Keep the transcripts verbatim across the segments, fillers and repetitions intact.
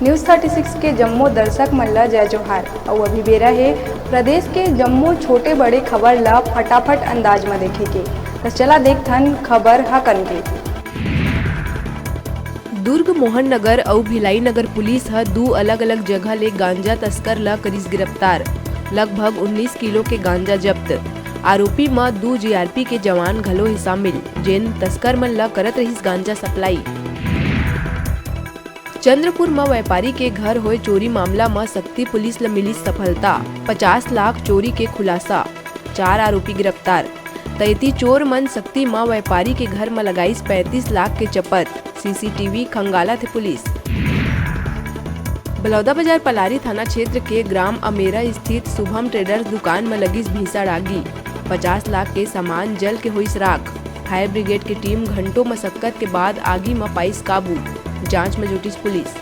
News thirty six के जम्मो दर्शक मन ला जय जोहार। अउ अभी बेरा हे प्रदेश के जम्मो छोटे बड़े खबर ला फटाफट अंदाज म देखे के। त चला देखथन खबर ह कन के। दुर्ग मोहन नगर अउ भिलाई नगर पुलिस ह दू अलग-अलग जगह ले गांजा तस्कर ल करिस गिरफ्तार। लगभग उन्नीस किलो के गांजा जब्त। आरोपी म दू जीआरपी के जवान घलो हे शामिल, जेन तस्कर मन ल करत रहिस गांजा सप्लाई। चंद्रपुर म व्यापारी के घर होए चोरी मामला म सक्ती पुलिस ल मिलिस सफलता। पचास लाख चोरी के खुलासा, चार आरोपी गिरफ्तार। त एती चोर मन सक्ती म व्यापारी के घर म लगाइस पैंतीस लाख के चपत, सीसीटीवी खंगालत हे पुलिस। बलौदाबाजार पलारी थाना क्षेत्र के ग्राम अमेरा स्थित शुभम ट्रेडर्स दुकान म लगिस भीषण आगी, पचास लाख के सामान जल के होइस राख। फायर ब्रिगेड के टीम घंटों मशक्कत के बाद आगी म पाइस काबू, जांच म जुटिस पुलिस।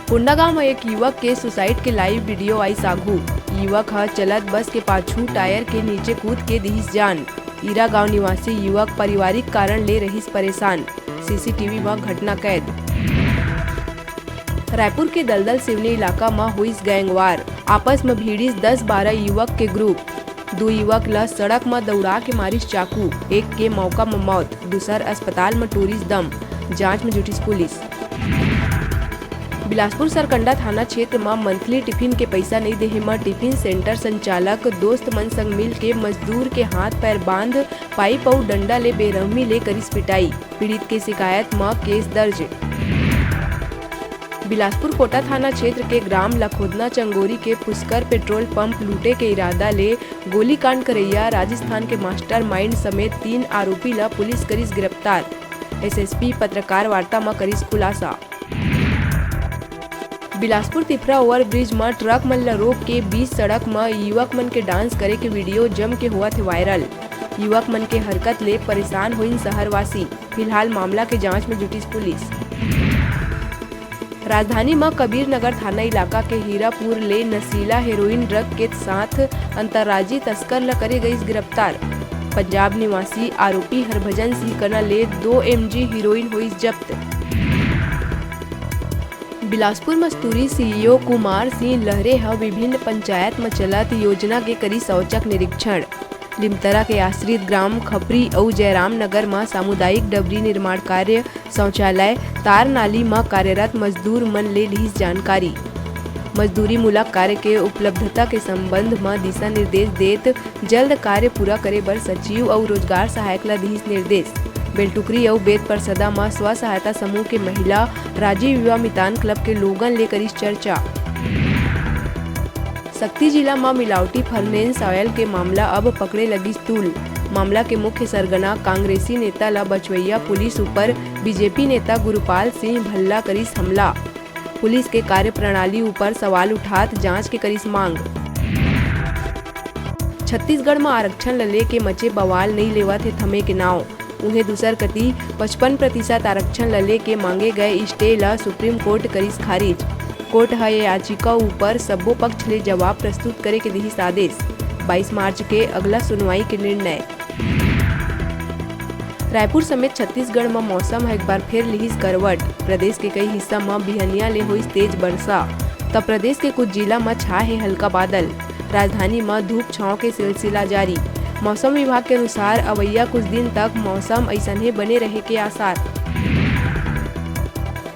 कोंडागांव म एक युवक के सुसाइड के लाइव वीडियो आइस आघू। युवक ह चलत बस के पाछू टायर के नीचे कूद के दिहिस जान। ईरा गांव निवासी युवक पारिवारिक कारण ले रहिस परेशान। सीसीटीवी म घटना कैद। रायपुर के दलदल सिवनी इलाका म होइस गैंगवार। आपस म भिड़िस दस बारह युवक के ग्रुप। दू युवक ल सड़क म दउड़ा के मारिस चाकू, एक के मौका म मौत, दूसर अस्पताल म टूरिस दम, जांच म जुटिस पुलिस। बिलासपुर सरकंडा थाना क्षेत्र म मंथली टिफिन के पइसा नइ देहे म टिफिन सेंटर संचालक दोस्त मन संग मिल के मजदूर के हाथ पैर बांध पाइप अउ डंडा ले बेरहमी ले करिस पिटाई। पीड़ित के शिकायत म केस दर्ज। बिलासपुर कोटा थाना क्षेत्र के ग्राम लखोदना चंगोरी के पुष्कर पेट्रोल पंप लूटे के इरादा ले गोलीकांड करैया राजस्थान के मास्टरमाइंड समेत तीन आरोपी ल पुलिस करिस गिरफ्तार। एसएसपी पत्रकार वार्ता म करिस खुलासा। बिलासपुर तिफरा ओवरब्रिज म ट्रक मन ल रोक के बीच सड़क म युवक मन के डांस करे के वीडियो जम के होवत हे वायरल। युवक मन के हरकत ले परेशान होइन शहरवासी। फिलहाल मामला के जांच म जुटिस पुलिस। राजधानी म कबीर नगर थाना इलाका के हीरापुर ले नशीला हेरोइन ड्रग के साथ अंतर्राज्यीय तस्कर ल करे गइस गिरफ्तार। पंजाब निवासी आरोपी हरभजन सिंह कना ले दो एमजी हीरोइन होइस जब्त। बिलासपुर म स्तूरी सीईओ कुमार सिंह लहरे ह विभिन्न पंचायत म चलत योजना के करिस औचक निरीक्षण। लिमतरा के आश्रित ग्राम खपरी अउ जयराम नगर म सामुदायिक डबरी निर्माण कार्य, शौचालय, तार नाली म कार्यरत मजदूर मन ले लिहिस जानकारी। मजदूरी मूलक कार्य के उपलब्धता के संबंध म दिशा निर्देश देत जल्द कार्य पूरा करे बर सचिव अउ रोजगार सहायक ल दिहिस निर्देश। बेलटुकरी अउ बेद परसदा म स्व सहायता समूह के महिला राजीव युवा मितान क्लब के लोगन ले करिस चर्चा। सक्ती जिला म मिलावटी फॉरेन ऑयल के मामला अब पकड़े लगिस तूल। मामला के मुख्य सरगना कांग्रेसी नेता ल बचवइया पुलिस ऊपर बीजेपी नेता गुरुपाल सिंह भल्ला करिस हमला। पुलिस के कार्यप्रणाली ऊपर सवाल उठात जांच के करिस मांग। छत्तीसगढ़ म आरक्षण ल लेके मचे बवाल नइ लेवत हे थमे के नाव। उहें दूसर कती पचपन प्रतिशत आरक्षण ल लेके मांगे गए स्टे ल सुप्रीम कोर्ट करिस खारिज। कोर्ट ह ये याचिका ऊपर सब्बो पक्ष ले जवाब प्रस्तुत करे के दिहिस आदेश। बाईस मार्च के अगला सुनवाई के निर्णय। रायपुर समेत छत्तीसगढ़ म मौसम ह एक बार फेर लिहिस करवट। प्रदेश के कई हिस्सा म बिहनिया ले होइस तेज बरसा, त प्रदेश के कुछ जिला म छाए हे हल्का बादल। राजधानी म धूप छांव के सिलसिला जारी। मौसम विभाग के अनुसार अवइया कुछ दिन तक मौसम अइसनहे बने रहे के आसार।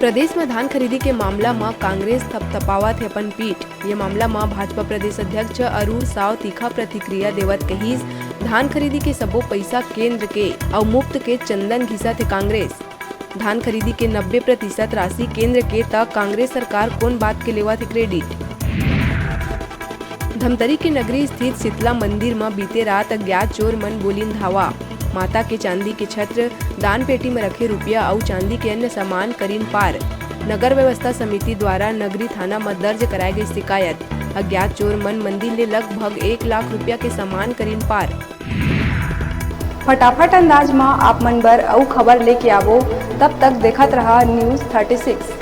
प्रदेश म धान खरीदी के मामला म कांग्रेस थपथपावत हे अपन पीठ। ये मामला म भाजपा प्रदेश अध्यक्ष अरुण साव तीखा प्रतिक्रिया देवत कहिस, धान खरीदी के सब्बो पइसा केंद्र के अउ मुफ्त के चंदन घिसत हे कांग्रेस। धान खरीदी के नब्बे प्रतिशत राशि केंद्र के, त कांग्रेस सरकार कोन बात के लेवत हे क्रेडिट? धमतरी के नगरी स्थित शीतला मंदिर म बीते रात अज्ञात चोर मन बोलिन धावा। माता के चांदी के छत्र, दान पेटी म रखे रुपया अउ चांदी के अन्य सामान करिन पार। नगर व्यवस्था समिति द्वारा नगरी थाना म दर्ज कराए गई शिकायत। अज्ञात चोर मन मंदिर ले लगभग एक लाख रुपया के सामान करिन पार। फटाफट अंदाज म आप मन बर अउ खबर लेके आवो, तब तक देखत रहा News thirty six।